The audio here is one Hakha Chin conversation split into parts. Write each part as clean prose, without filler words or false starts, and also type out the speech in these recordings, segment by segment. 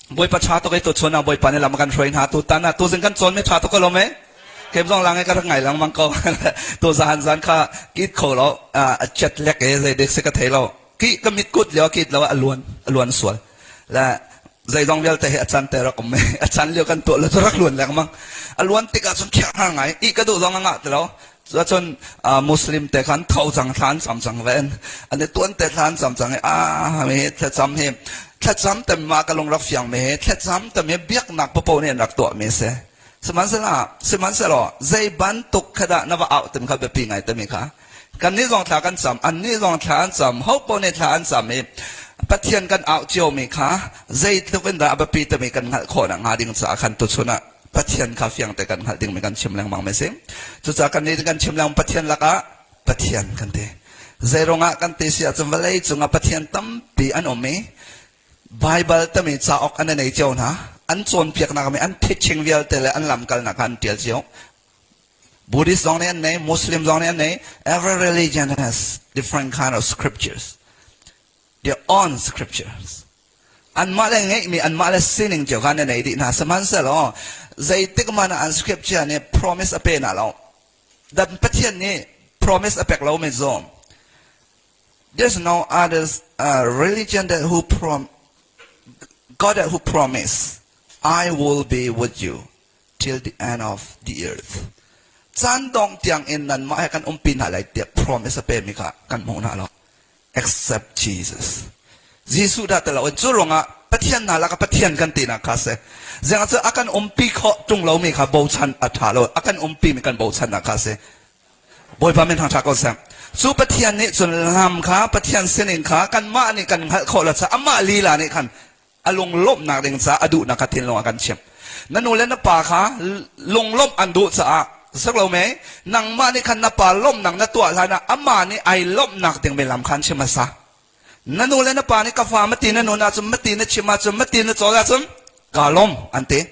Bawipa ṭha tuk i tuchun ah Bawipa nih lam a kan hruai hna. Tutan ah tuzing kan cawn mi ṭha tuk ko lo me? Kem zong lang i ka rak ngai lengmang ko. Tu zan zan kha kit kho lo a chet lek i zei dek si ka thei lo. Ki ka mit kut lio kit lo a luan a luan sual. Le zeizong vialte hi a can te rak um i a can lio kan tuah lo cu rak luan lengmang. A luan tikah cun khiak har ngai. I ka duh zong a ngah ti lo. Cuacun Muslim te khan tho cang thlan cam cang ve an i tuan te thlan cam cang i a mi thlacam hi thlacam te ma ka lung rak fiang mi hi thlacam te mi biaknak papo nih an rak tuah mi si sihmanhsehlaw sihmanhsehlaw zei bantuk kha dah na va auh tim kha biapi ngai te mi kha kan nih zong thla kan cam an nih zong thla an cam ho po nih thla an cam i Pathian kan auh cio mi kha zeitluk in dah a biapi timi kan hngalh khawh nak hnga ding caah khan tuchun ah Pathian kha fiang te kan hngalh dingmi kan chim lengmang mi si. Cucaah kan nih kan chim lengmang Pathian lakah Pathian kan ti. Zeiruangah kan ti si ahcun vawlei cungah Pathian tampi an um i Baibal tami cauk an nei cio hna. An cawnpiaknak mi an teaching vialte le an lamkalnak kha an tial cio. Buddhist zong nih an nei, Muslim zong nih an nei. Every religion has different kind of scriptures. Their own scriptures. Anmah le ngeihmi anmah le sining cio kha na nei dih hna. Sihmanhsehlaw zeitik hmanh ah an scripture nih promise a pe hna lo. Dan Pathian nih promise a pek lomi zawm. There's no other religion that who prom God that who promise I will be with you till the end of the earth. Caan dong tiang in nanmah he kan umpi hna lai tiah promise a pemi kha kan hmuh hna lo. Except Jesus. Jesuh dah ti lo in cu ruangah Pathian hna lakah Pathian kan tinak kha si. Ziang cu a kan umpi khawh ṭung lomi kha bochan a ṭha lo. A kan umpi mi kan bochannak kha si. Bawipa min thangṭha ko seh. Cu Pathian nih cun lam kha Pathian sining kha kanmah nih kan hngalh khawh lo caah amah lila nih khan a lunglawmhnak ding caah a duhnak kha thinlung a kan chimh. Na nu le na pa kha lunglawmh an duh caah sak lo me nangmah nih khan na pa lawmhnak na tuah hlan ah amah nih ai lawmhnak ding mi lam khan chim hmasa. Na nu le na pa nih ka fa mati na nun ahcun mati na chim ahcun mati na cawl ahcun kaa lawm an ti.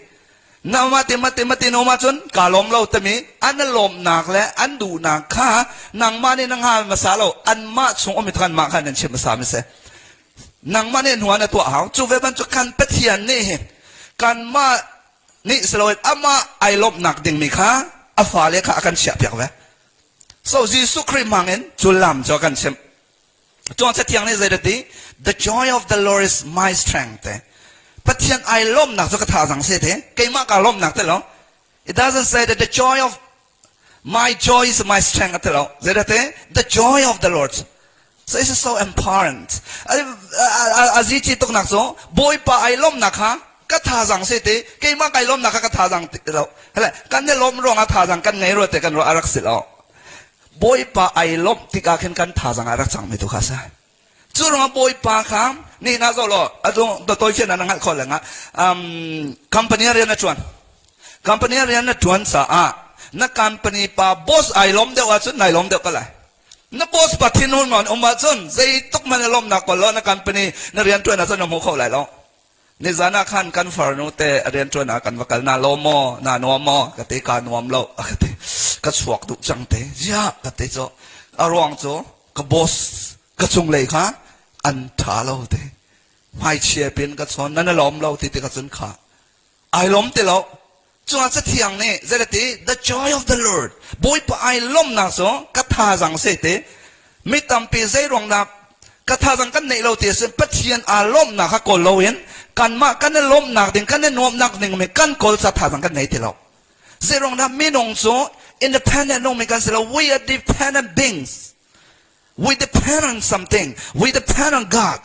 Na mati mati mati na um ahcun kaa lawm lo timi an lawmhnak le an duhnak kha nangmah nih na hngal hmasa lo anmah chung um i khan mah khan nan chim hmasa mi si. Nangmah nih hnuan na tuah hau. Cu ve bantuk kan Pathian nih hin kanmah nih si loin amah ai lawmhnak dingmi kha a fale kha a kan chiahpiak ve. So Jesuh Khrih hmangin cu lam cu a kan chimh. Tuang Cathiang nih zei ti? The joy of the Lord is my strength. Pathian ai lawmhnak cu ka thazaang si te. Keimah ka lawmhnak te lo. It doesn't say that the joy of My joy is my strength a ti lo. Zeidah The joy of the Lord. So it's so important. A zi ci tuk nak cu Bawipa ai lawmnak kha ka thazaang si ti keimah kai lawmnak kha ka thazaang ti lo. Hele kan i lawm ruangah thazaang kan ngei rua te kan ruah a rak si lo. Bawipa ai lawmh tikah khin kan thazaang a rak cangmi tu kha si. Cu ruangah Bawipa kha ni na zoh law atu tawi fian na hngalh khawh lengah company rian na ṭuan. Company rian na ṭuan caah na company pa boss ai lawm deuh ahcun nai lawm deuh ko lai. Na boss pa thinhun ngon um ahcun zeituk hmanh na lawmnak ko lo na company na rian ṭuan ahcun na hmu kho lai lo. Nizan ah khan kan farnu te a rian ṭuan ah kan va kal na lawm maw na nuam maw ka ti ka nuam lo ka ti ka chuak duh cang te ziah ka ti cu a ruang cu ka boss ka cunglei kha an ṭha lo te hmaichia pin ka chawn nan i lawm lo ti tikah cun kha ai lawm ti lo cungah cathiang nih zeiti the joy of the Lord Bawipa ai lawmnak cu ka thazang se te mi tampi zei ruang dah ka thazang kan neih lo ti a si Pathian aa lawmhnak kha kawl loin kanmah kan i lawmhnak ding kan i nuamhnak ding mi kan kawl ca thazang kan nei ti lo zei ruang dah minung cu independent nung mi kan si lo we are dependent beings we depend on something we depend on God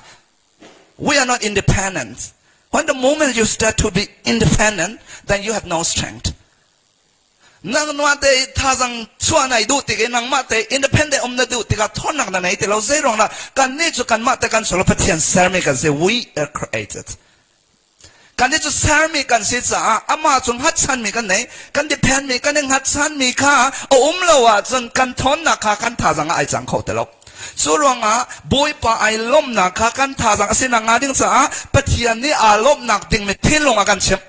we are not independent when the moment you start to be independent then you have no strength nangmah te thazang chuah nai duh tik i nangmah te independent um na duh tikah thawnnak na nei ti lo zei ruang dah kan nih cu kanmah te kan solo Pathian sermi kan si we are created kan nih cu sermi kan si caah amah cu hngatchanmi kan nei kan depend mi kan i hngatchanmi kha a um lo ahcun kan thawnnak kha kan thazang ah ai cang kho ti lo cu ruangah Bawipa ai lawmhnak kha kan thazang a si nak hnga ding caah Pathian nih aa lawmhnak ding mi thinlung a kan chimh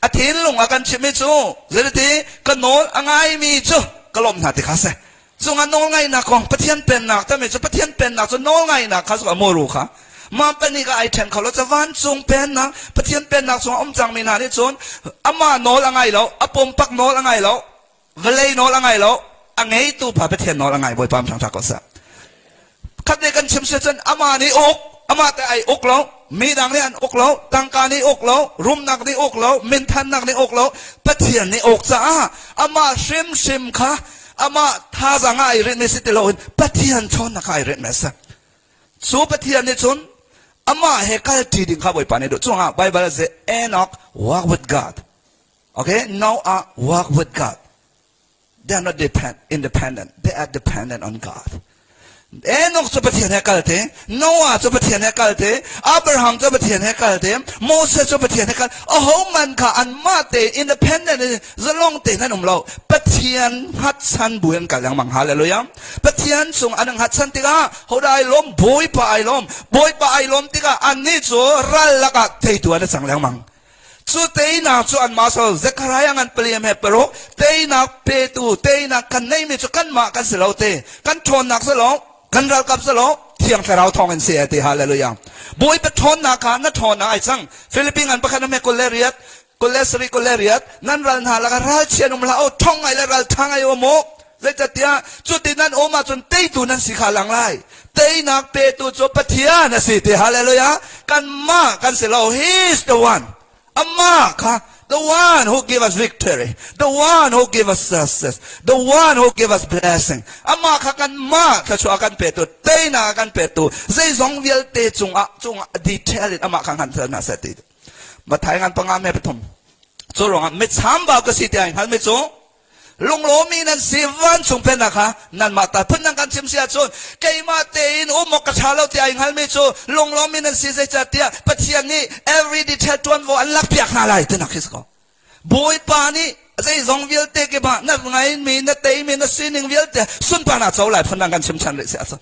a thinlung a kan chimhmi cu zeiti ka nawl a ngaimi cu ka lawmh hna ti kha si cungah nawlngaihnak kong Pathian pennak tami cu Pathian pennak cu nawlngaihnak kha cu a muru kha. Ma pani ka ai then kho lo ca vancung pennak Pathian pennak chungah um cangmi hna nih cun amah nawl a ngai lo, a pumpak nawl a ngai lo, vawlei nawl a ngai lo, a ngeitu pa Pathian nawl a ngai Bawipa thangṭhat ko seh. Khat nih kan chim si cun amah nih uk, amah te ai uk lo, mi dang nih an uk lo, tangka nih uk lo, rumnak nih uk lo, minthannak nih uk lo, Pathian nih uk caah amah hrimhrim kha amah thazaang ah ai rinhmi si ti loin Pathian ṭhawnnak ah ai rinhmi a si. Cu Pathian nih cun amah he kalṭi ding kha Bawipa nih duh. Cungah Bible a Enoch walk with God. Okay, Noah walk with God. They are not depend, independent. They are dependent on God. Enoch cu Pathian he kal te, Noah cu Pathian he kal te, Abraham cu Pathian he kal te, Moses cu Pathian he kal. Aho man kha anmah te independent in zalong tein an um lo. Pathian hngatchan bu in kal lengmang. Hallelujah. Pathian cung an hngatchan tikah hodah ai lawm? Bawipa ai lawm. Bawipa ai lawm tikah annih cu ral lakah teitu an i cang lengmang. Cu teinak cu anmah so Zekhariah ngan paliam he paruk teinak petu teinak kan neimi cu kanmah kan si lo te kan ṭhawnnak si lo kan ralkap si lo Thiang Thlarau thawng in si e ti hallelujah Bawipa ṭhawnnak kha na ṭhawnnak ai cang Philippine ngan pakhat ame 28 27 28 nan ral hna lakah ralchia um hlah u ṭhong ngai le ralṭha ngai um u Zeicahtiah cuti nan um ahcun teitu nan si kha lang lai. Teinak petu cu Pathian a si ti hallelujah. Kanmah kan si lo. He is the one. Amah kha the one who give us victory, the one who give us success, the one who give us blessing. Amah kha kanmah thluachuah kan petu, teinak kan petu, zeizong vialte cungah cungah detail in amah kha ngan hna seh ti. Mathai ngan panga me pathum. Cu ruangah mitchambau ka si tiah hngalmi cu Lunglawmi nan si vancung pennak kha nanmah ta phun nan kan chim si ahcun keimah tein um awk ka ṭha lo tiah ai hngalmi cu lunglawmmi nan si zeicahtiah Pathian nih every detail ṭuanvo an lakpiak hna lai tinak khi si ko. Bawipa nih zeizong vialte kip ah na ngaimi na teimi na sining vialte sunparnak co lai phun nan kan chim ṭhan rih si ahcun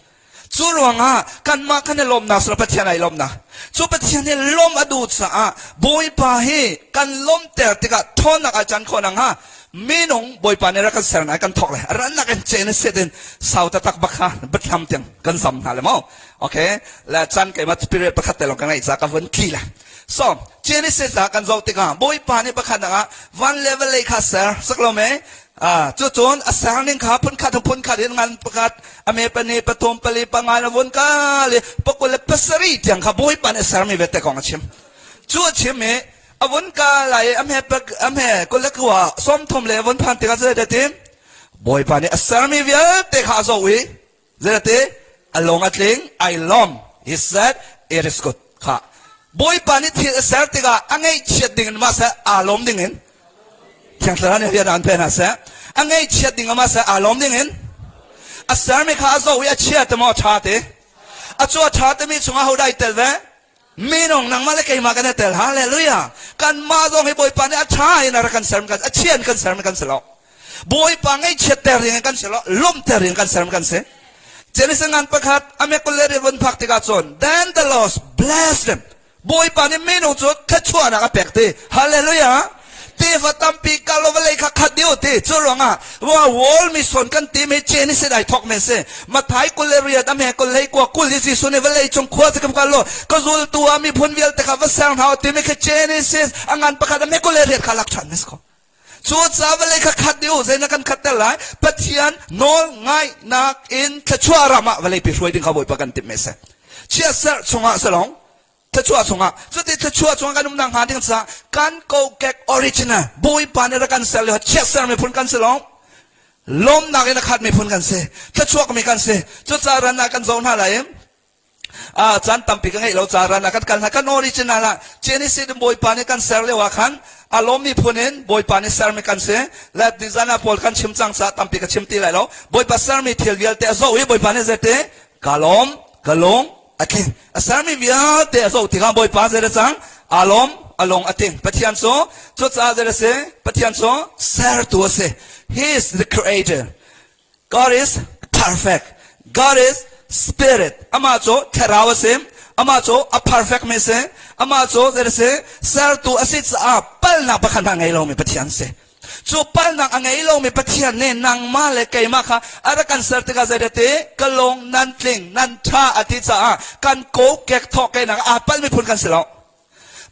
Cu ruangah kanmah kan i lawmnak sila Pathian ai lawmnak. Cu Pathian hi lawmh a duh caah Bawipa hi kan lawmhter tikah thawnnak ai can khawh nakhnga minung Bawipa nih rak kan ser na kan thawk le rannak in chen set in sau taktak bak kha biathlam tiang kan zam hna le mo. Okay, le chan keimah period pakhat te lawng ka ngeih ca ka vun tli le. So, Genesis ah kan zoh tikah Bawipa nih pakhat ah van level lei kha ser sak lo me cucun a ser ning kha phunkhat phunkhat in ngan pakhat a me pani pathum pali panga na vun ka le pakul le pasarih tiang kha Bawipa nih a sermi vete kong a chim cu a chim i a vun ka lai a me a me kul le kua 30 le vun phan tikah zei ti Bawipa nih a sermi vialte kha a zoh i Zeiti a lung a tling, ai lawm. He said, it is good. Kha. Bawipa nih thil a ser tikah a ngaihchiat ding in mah seh aa lawm ding in Thiang Thlarau nih rian an pe hna seh. A ngaihchiat ding mah seh aa lawm ding in a sermi kha a zoh i a chia te maw a ṭha te. A cu a ṭha timi chungah hodah ai tel ve? Minung nangmah le keimah kan i tel. Hallelujah. Kanmah zong hi Bawipa nih a ṭha in a rak kan sermi kan a chia in kan sermi kan si lo. Bawipa ngaihchiatter ding in kan si lo, lawmhter ding in kan sermi kan si. Genesis ngan pakhat amekule vun phak tikah cun then the Lord bless them. Bawipa nih minung cu thluachuahnak a pek ti. Hallelujah. Tefa tampi kal lo vawlei kha khat dih ti. Cu ruangah wa world mission kan ti mi Genesis ai thok men si. Mathai 28 a me 29 kul hi Jesuh nih vawlei cung khua cu kal lo ka zultu ah miphun vialte kha va ser hna ti mi kha Genesis a ngan pakhat a me 28 kha lak ṭhan mis ko. Cu ca vawlei kha khat dih u zeinak kan khat ter lai Pathian nawl ngaihnak in thluachuah ram ah vawlei pi hruai ding kha Bawipa kan timh me si. Chiatserh chungah salong thluachuah chungah cuti thluachuah chungah kan umnak hnga ding caah kan kokek original Bawipa nih rak kan ser lio chiatser miphun kan si lo lawmnak in a khat miphun kan si thluachuak mi kan si cucaah ran ah kan zoh hna lai a caan tampi ka ngeih lo ca ran ah kan kal hna kan original ah Genesis in Bawipa nih kan ser lio ah khan a lawm miphun in Bawipa nih sermi kan si le nizan ah pawl kan chim cang caah tampi ka chim ti lai lo Bawipa sermi thil vialte a zoh i Bawipa nih zeiti ka lawm ka lung a tling a sermi vialte a zoh tikah Bawipa zei dah cang aa lawm a lung a ting Pathian cu cucaah zei dah si Pathian cu sertu a si he is the creator God is perfect God is spirit amah cu thlarau a si amah cu a perfect mi si amah cu zei dah si sertu a si caah palnak pakhat hmanh ngei lomi Pathian si. Cu palnak a ngei lomi Pathian nih nangmah le keimah kha a rak kan ser tikah zeidate ka lung nan tling, nan ṭha a ti caah kan kokek thawhkehnak aa palmi phun kan si lo.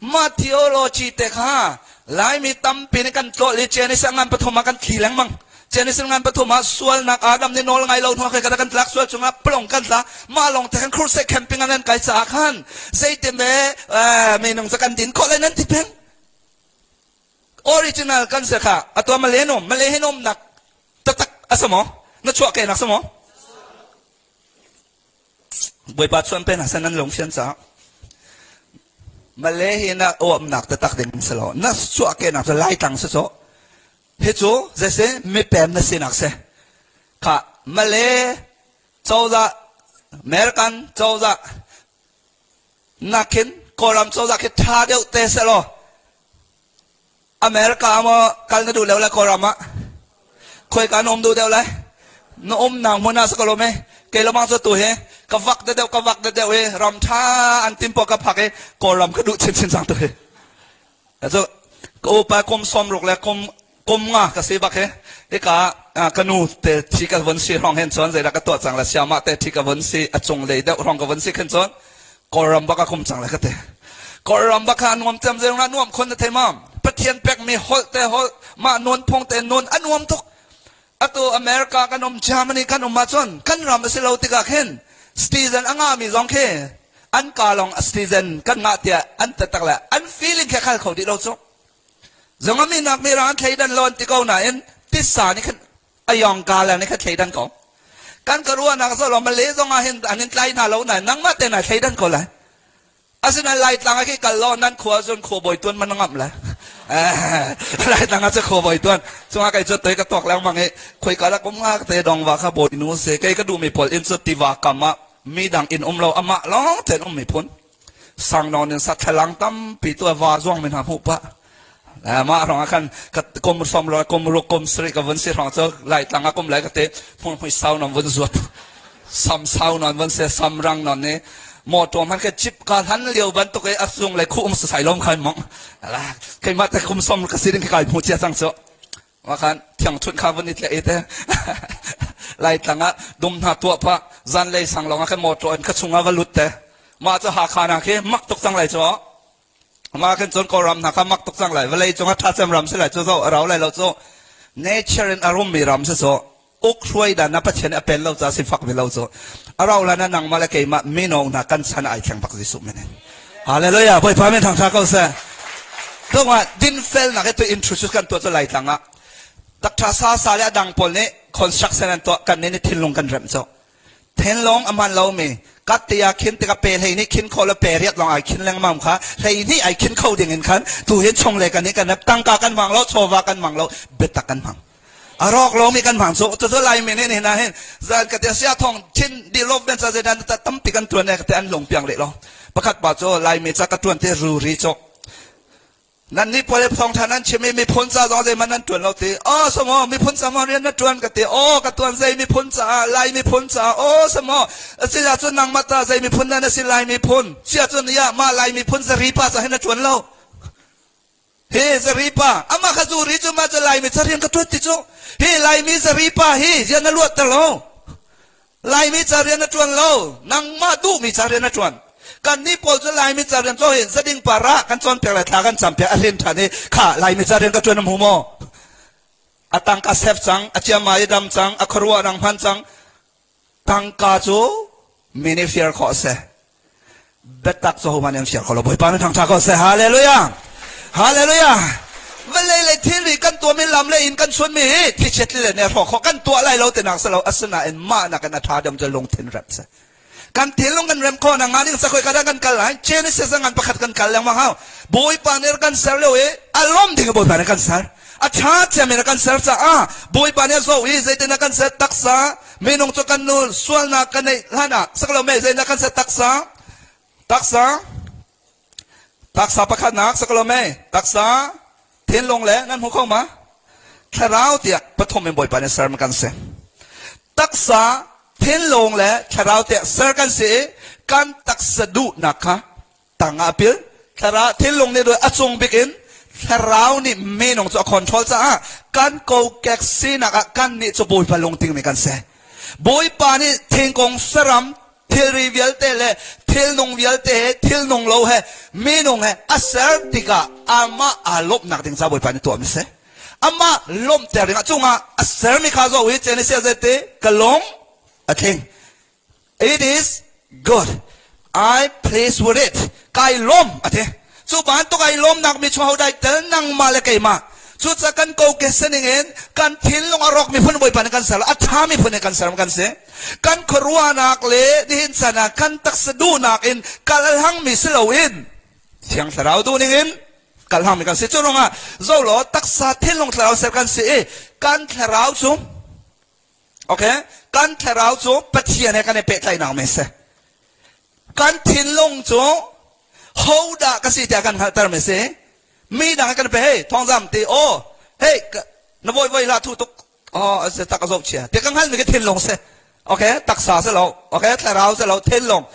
Mah theology te kha Laimi tampi nih kan tlawh i Genesis ngan pathum ah kan thli lengmang. Genesis ngan pathum ah sualnak Adam nih nawl ngai lo hnu ah kan tlak sual cungah plong kan tla. Mah lawng te khan crusade camping ah nan kai caah khan zeitin ve minung cu kan din khawh lai nan ti peng. Original kan si kha atu Malay nom Malay hi nom nak taktak a si maw? Na chuah ke nak si maw? Bawipa chuan pe hna seh nan lung fian caah. Malay hi na uamnak taktak ding si lo. Na chuah ke nak cu Laitlang si cu. Hi cu zeisi mipem na sinak si. Kha Malay cozah American cozah nakin Kawlram cozah khi ṭha deuh te seh law America maw kal na duh leo lai Kawlram ah khoi ka na um duh deuh lai na umnak hmun ah si ko lo me kei lomang cu tu hi ka vak de deuh ka vak de deuh i ram ṭha an tim pawh ka phak i Kawlram ka duh chinchin cang tu hi cu ka upa kum 60 le kum kum nga ka si bak hi hika ka nu te thi ka vun si hrawng hin cun zeidah ka tuah cang le siamah te thi ka vun si a cung lei deuh hrawng ka vun si khin cun Kawlram bak a kum cang le ka ti Kawlram bak kha nuam cem zei nuam khon na thei ma Pathian pek mi holh te holh mah nun phung te nun a nuam tuk atu America kan um Germany kan um ahcun kan ram a si lo tikah khin citizen a ngah mi zong khi an ka lawng a citizen kan ngah tiah an tatak le an feeling khe khal kho dih lo cu Zong a minak mirang an thleidan lo an ti ko nain titsa nih khan a yong ka le nih khan thleidan ko. Kan ka ruahnak zo lo Malay zong ah hin an in tlai hna lo nain nangmah te nai thleidan ko lai. Asinain Laitlang ah khi kal law nan khua cun khuabawi tuan man ngamh lai. Laitlang ah cu khuabawi tuan cungah kei cu toi ka tuak lengmang i khoi ka rak um nga te dong wa kha bawi nu se kei ka duhmi pawl inn cu tiva kam ah mi dang inn um lo amah lawng ten um mi phun. Sangnawn in sathlalang tampi tu va zuang mi hna hmuh pah. Mah rong ah khan ka kum som lo kum ruk kum sarih ka vun si rong cu lai tlang ah kum lai ka te hmur hmui sau non vun zuat sam sau non vun se sam rang non ni motor man ke chip ka hlan lio bantuk e asung le khu um sai lom khan mong la kai ma te kum som ka sirin kai phu chia chang chu wa khan thiang chun kha vun i tle te lai tlang ah dum hna tua pa zan lei sang long ah khan motor in ka chunga va lut te mah cu Hakha na khi mak tuk cang lai cu ma khin cun Kawlram hna kha mak tuk cang lai vawlei cung ah ṭha cem ram si lai cu zo a rau lai lo cu nature in a rummi ram si cu uk hruai dan na Pathian a pen lo ca si fak ve lo cu a rau lan ah nangmah le keimah mino hna kan chan ai thleng bak Jesuh min in Hallelujah Bawipa min thangṭha ko seh tungah dinfelnak he tu introduce kan tuah cu Laitlang ah takṭha sa sa le a dang pawl nih construction an tuah kan nih thinlung kan remh cu Thenlawng a hman lomi kattia khin tikah pe hlei nih khin kho le pe riat lawng ai khin lengmang kha hlei nih ai khin kho ding in khan tu hin chung le kan nih kan tangka kan hmang lo chawva kan hmang lo biatak kan hmang a rawk lomi kan hmang cu cucu laimi nih nihin ah hin zan ka te sia thong thin development ca zeidan tampi kan tuan ne ka te an lung piang leh lo pakhat pa cu laimi ca ka tuan te ruri cuk Nan nih pawl thawngṭha nan chim i miphun ca zong zeihmanh nan ṭuan lo ti. Aw samaw miphun ca maw rian na ṭuan ka ti. Aw ka ṭuan zei miphun caah Lai miphun caah aw samaw asiah cun nangmah ta zei miphun dah na si Lai miphun. Siah cun ya mah Lai miphun zari pa ca hin na ṭuan lo. Hi zari pa amah kha zuri cu mah cu Laimi ca rian ka ṭuan ti cu. Hi Laimi zari pa hi rian na luatter lo. Laimi ca rian na ṭuan lo, nangmah duhmi ca rian na ṭuan. Kannih pawl cu Laimi ca rian cu hin zading para kan cawnpiak le thla kan campiak a hlen ṭhan i kha Laimi ca rian ka ṭuan a hmu maw? A tangka sef cang, a ciammai i dam cang, a khuaruah nang hman cang. Tangka cu mi nih fir khawh a si. Biatak cu hohmanh nih an fial kho lo. Bawipa nih thangṭha ko seh. Hallelujah! Hallelujah! Vawlei le thilri kan tuahmi lam le inn kan chunmi hi thlichiat le ne hrawk khawh kan tuah lai lo tinak si lo. Asinain mah nakin a ṭha deuh cu lungthin rem si. Kan thinlung kan rem khawh nak hnga ding sakhoi ka kan kal lai. Genesis ngan pakhat kan kal lengmang hau. Bawipa nih kan ser lio i a lawm ding Bawipa nih kan ser. A ṭha ciami na kan ser caah Bawipa nih a zoh i zeitin a kan ser taksa minung cu kan nu sualnak kan neih hlan ah saklo me zeitin a kan ser taksa taksa taksa pakhatnak saklo me taksa thinlung le nan hmu kho ma thlarau tiah pathum in Bawipa nih ser kan si taksa thinlung le thlarau tiah ser kan si i kan taksa duhnak kha tang ah a pil thlarau thinlung nih a cung bik in Thlarau nih minung cu a control caah kan kokek sinak ah kan nih cu Bawipa lungting mi kan si. Bawipa nih thingkung saram thilri vialte le thilnung vialte he thilnung lo he minung he a ser tikah amah aa lawmhnak ding ca Bawipa nih tuahmi si. Amah lawmhter dingah cungah a sermi kha zoh hi Genesis te ka lung a tling. It is good. I pleased with it. Kai lawm a ti. Cu bantuk ai lawmnak mi chung hodai tel nangmah le keimah. Cucaah kan kokek sining in kan thinlung a rawk miphun Bawipa nih kan ser a ṭha miphun nih kan ser kan si. Kan khuaruahnak le nihin chan ah kan taksa duhnak in kal a hlangmi si loin Thiang Thlarau duhning in kal hlangmi kan si. Cu ruangah zolaw taksa thinlung thlarau ser kan si i kan thlarau cu Okay? Kan thlarau cu Pathian he kan i pehtlaihnak men si. Kan thinlung cu hodah ka si tiah kan hngalhter mi si. Mi dang kan pe hey thawngzam ti aw hey na voi voi la thu tuk oh se tak a zoh chia ti kan hngal mi ka thinlung si. Okay? Taksa si lo. Okay? Thlarau si lo thinlung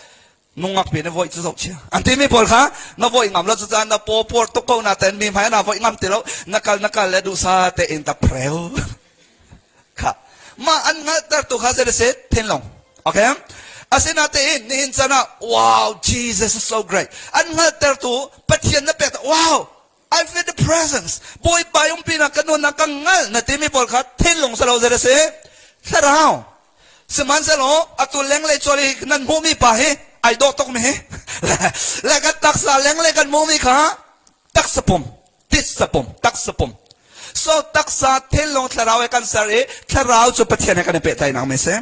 nungak pi na voi cu zoh chia. An ti mi pawl kha na voi ngam lo cu caan na paw por tuk ko na ten mi hmai na voi ngam ti lo na kal na kal le duhsa te in ta preu. Kha mah an hngalhtertu kha zei si thinlung. Okay? Asinatein nihin chan ah wow Jesus is so great. An hngalhtertu Pathian na pek wow I feel the presence. Bawipa umpi na ka nun na ka ngal na timi pawl kha thinlung sa lo zei si thlarau. Sihmanhsehlaw atu lenglei cual i nan hmuhmi pa hi ai dawh tuk mi hi le kan taksa lenglei kan hmuhmi kha taksa pum titsa pum taksa pum so taksa thinlung thlarau he kan ser i thlarau cu Pathian he kan i pehtlaihnak mi si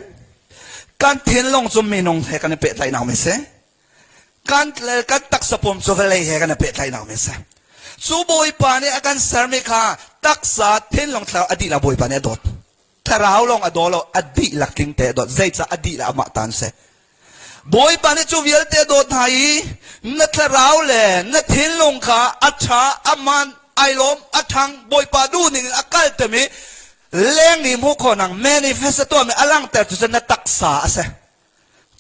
kan thinlung cu minung he kan i pehtlaihnak mi si kan kan taksa pum cu vawlei he kan i pehtlaihnak mi si cu Bawipa nih a kan sermi kha taksa thinlung thlarau a dihlak Bawipa nih a dawt thlarau lawng a daw lo a dihlak tling te a dawt zeicah a dihlak amah tan si Bawipa nih cu vialte a dawt hna i na thlarau le na thinlung kha a ṭha, a man, ai lawm, a ṭhang, Bawipa duhning in a kaltemi leng i hmuh khawh nang manifest a tuahmi a langhter cu na taksa a si.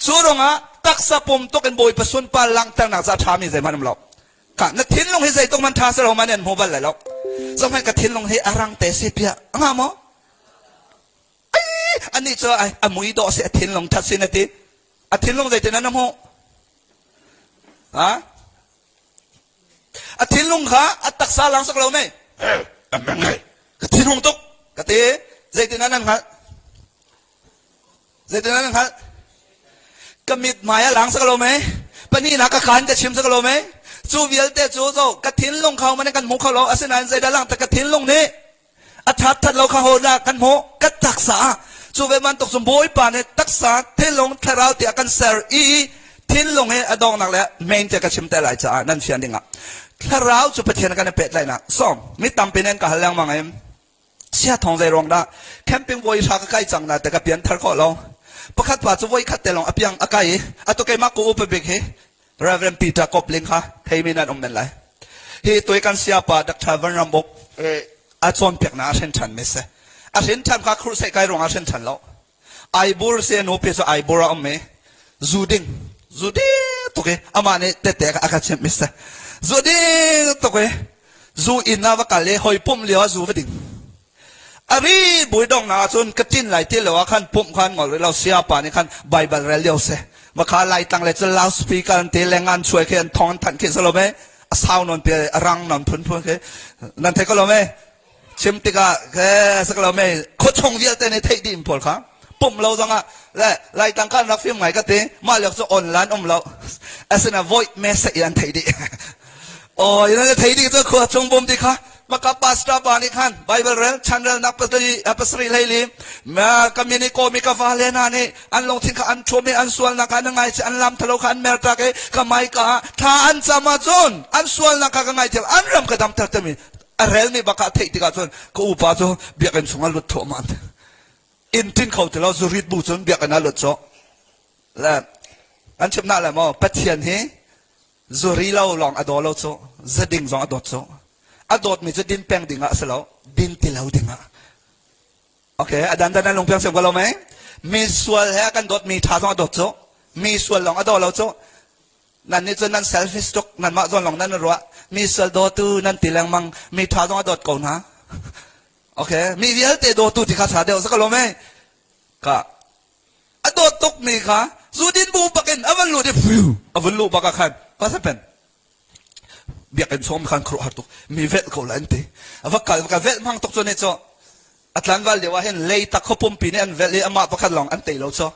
Cu ruangah taksa pum tuk in Bawipa sunpar langhternak ca a ṭhami zeihmanh um lo. Ka na thinlung hi zeitluk man ṭha si lo man an hmu bal lai lo. Zohhmanh ka thinlung hi a rang te si piah. A ngah maw? Anih cu a mui dawh si a thinlung that sin a ti. A thinlung zeitin an hmuh? Ha? A thinlung kha a taksa lang sak lo mei. Ka thinhung tuk ka ti. Zeitin an hngalh? Zeitin an hngalh? Ka mit hmai a lang sak lo mei. Pahnihnak ka khan ka chim sak lo mei. Cu vialte cu zo ka thinlung kha man kan hmu kho lo. Asinain zeidah lang ta ka thinlung nih a that that lo kha ho dah kan hmuh kan taksa ah cu ve bantuk cu bawipa nih taksa thinlung thlarau tiah kan ser i thinlung hi a donghnak le main te ka chim te lai caah nan fian dingah thlarau cu pathian kan i pehtlaihnak song mi tampi nan ka hal lengmang im sia thong zei ruang dah camping voi hra ka kai cang na te ka pian thar ko lo pakhat pa cu voi khat te long apiang a kai i atu keimah ku upa bik hi Reverend Peter Kopling kha theimi nan um men lai. Hi tuai kan siapa Dr. Van Rambuk a cawnpiaknak a hrin ṭhan mi si. A hrin ṭhan kha crusade kai ruangah a hrin ṭhan lo. Aibur si nu pi cu Aibur a um i zu ding zu ding tuk i amah nih tete a ka chimh mi si. Zu ding tuk i zu inn ah va kal i hoi pumh lio ah zu va ding. Ari bui dong ah cun ka tin lai ti lo ah khan pumh khan ngol rih lo siapa nih khan Bible rel lio si makha lai tang le cu loudspeaker an ti le ngan chuai khi an thong an thanh khi salo me a sau non pe a rang non phun phun khi nan thei ko lo me chim tikah ke sak lo me khuachung vialte nih theih dih pawl kha pumh lo zong ah le lai tang khan rak fim ngai ka ti mah lek cu online um lo asina voice message an theih dih Oh, ina thei dih cu khua chung bum ti kha maka pastor pa nih khan Bible rel chan rel nak pasari pasari hlei li ma kamini ko mi ka fa le na nih an lungthin kha an thuam i an sualnak kha an ngai chi an lam thalo kha an mer tak i ka mai ka thla an cam ahcun an sualnak kha ka ngaithiam an ram ka damter timi a rel mi baka theih tikah cun ka upa cu biakinn chungah lut thuahmah inn tin kho ti lo zurit bu cun biakinn ah lut cu le an chim na le maw Pathian hi Zuri lo lawng a daw lo cu zading zong a dawt cu. A dawtmi cu din peng ding ah a si lo, din ti lo ding ah. Okay, a dan dan an lungpiang siam ko lo mei? Mi sual he a kan dawtmi ṭha zong a dawt cu. Mi sual lawng a daw lo cu. Nan nih cun nan selfish tuk, nanmah zawn lawng nan ruah. Mi sual dawtu nan ti lengmang, mi ṭha zong a dawt ko hna. Okay, mi vialte dawtu ti kha ṭha deuh sa ka lawm e. Ka a dawt tuk mi kha zudin bu bakin a van lut i fiu a vun luh bak ah khan ka sa pen biakinn chom khan khuaruahhar tuk mi velh ko la an ti. A va kal ka velh hmang tuk cu ne cu a tlanval lio ah hin leitak khua pumpi nih an velh i amah pakhat lawng an tei lo cu.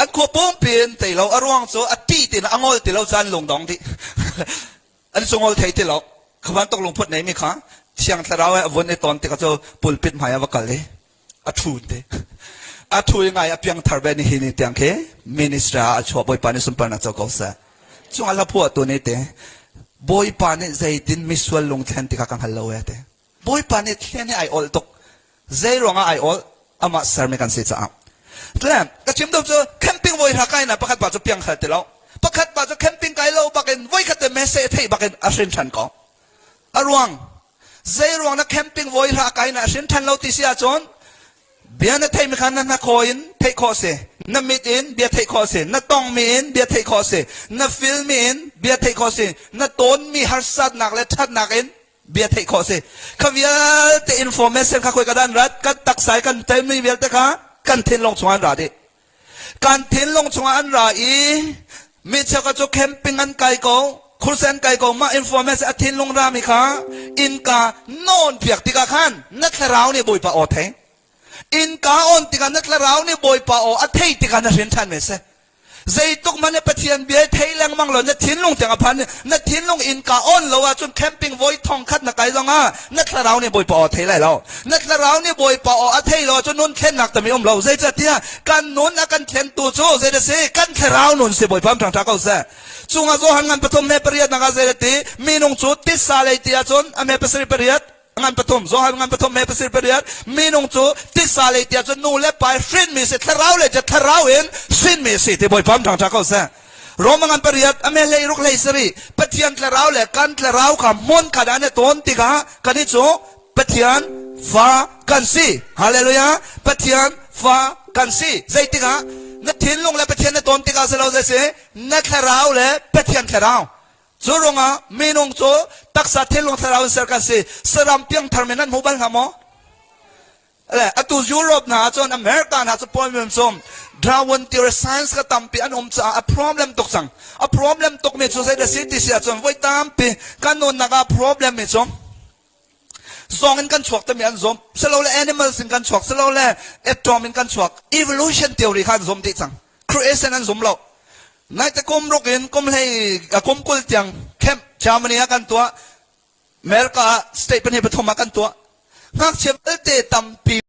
An khua pumpi an tei lo. A ruang cu a ti tin a ngol ti lo caan lungdong dih. An cu ngol thei ti lo. Kha bantuk lungput nei mi kha Thiang Thlarau he a vun i ton tikah cu pulpit hmai ah va kal i a thu te. A thu i ngai a piangthar ve ni hi ni tiang khi minister ah a chuah. Bawipa nih sunparnak co ko seh. Cung a hla phuahtu nih te Bawipa nih zeitin misual lungthlen ti kha ka hngal lo e te. Bawipa nih thlen hi ai ol tuk. Zei ruangah ai ol? Amah sermi kan si caah. Tle, ka chim deuh cu camping voi hra kai na pakhat pa cu piang khal ti lo. Pakhat pa cu camping kai lo bakin voi khat te message theih bakin a hrin than ko. A ruang zei ruang na camping voi hra kai na hrin than lo ti si ahcun bia na theih mi kha na hnakhaw in theih khawh si, na mit in bia theih khawh si, na tong mi in bia theih khawh si, na feel mi in bia theih khawh si, na tawn mi harsatnak le ṭhatnak in bia theih khawh si. Kha vialte information kha khoi ka dan rat kan taksa i kan telmi vialte kha kan thinlung chungah an ra dih. Kan thinlung chungah an ra i mi cheukhat cu camping an kai ko, khurse an kai ko. Mah information a thinlung rami kha innka nawn piak tikah khan na thlarau nih Bawipa aw thei. Innka on tikah na thlarau nih Bawipa aw a thei tikah na hrin ṭhan ve si. Zeituk hmanh in Pathian bia thei lengmang lo na thinlung tiang a phan, na thinlung innka on lo ahcun camping voi thong khat na kai zongah na thlarau nih Bawipa aw thei lai lo. Na thlarau nih Bawipa aw a thei lo ahcun nun thlennak tami um lo. Zeicahtiah kan nun a kan thlentu cu zei dah si? Kan thlarau nun si. Bawipa ṭhangṭha ko seh. Cungah Johan ngan pathum me pariat nak ah zei dah ti? Minung cu titsa lei ti ahcun a me pasarih pariat ngan pathum Johan ngan pathum me pasir pariat minung cu titsa lei tiah cun nu le pa hrinmi si, thlarau lei tiah thlarau in hrinmi si ti. Bawipa ṭhang ṭha ko seh. Roma ngan pariat a me hlei ruk hlei sari Pathian thlarau le kan thlarau kha hmun khat an i tawn tikah kan i cu Pathian fa kan si. Hallelujah! Pathian fa kan si zeitikah? Na thinlung le Pathian na tawn tikah si lo, zei si? Na thlarau le Pathian thlarau. Cu ruangah minung cu taksa, thinlung, thlarau in ser kan si. Saram piangthar men nan hmu bal hna maw? Le atu Europe hna ahcun, America hna cu problem cu Darwin theory science ka tampi an um caah a problem tuk cang. A problem tuk mi cu zei dah si ti si ahcun voi tampi kan nunnak ah problem mi cu zawng in kan chuak timi an zum. Silole animals in kan chuak, silole atom in kan chuak. Evolution theory kha an zum dih cang. Creation an zum lo. Naite kum ruk in kum hlei kum 20 tiang camp Germany ah kan tuah. America ah state pahnih pathum ah kan tuah. Ngakchia vialte tampi.